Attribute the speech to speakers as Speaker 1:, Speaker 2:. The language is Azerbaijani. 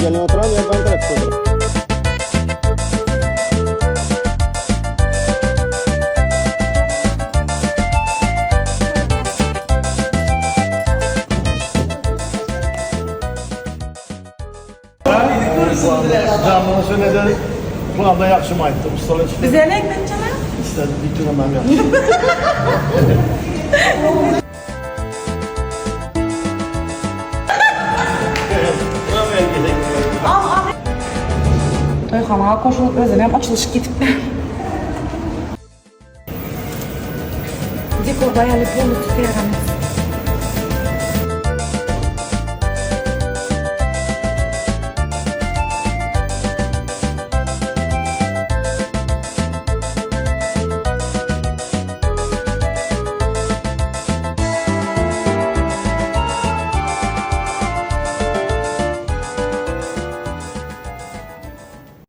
Speaker 1: Gəlin oturam, ya mən tərəfdə oturam.
Speaker 2: Canını söyledi. Kulağımda yaxşı mayıttı. Ustalar işte.
Speaker 3: Bize ne ekmek?
Speaker 2: İstedim. Bir kilo ben yaxşı.
Speaker 3: Toýhanaga goşulyp özüne açılış gidip. Dekor bayağı polностью teramiz.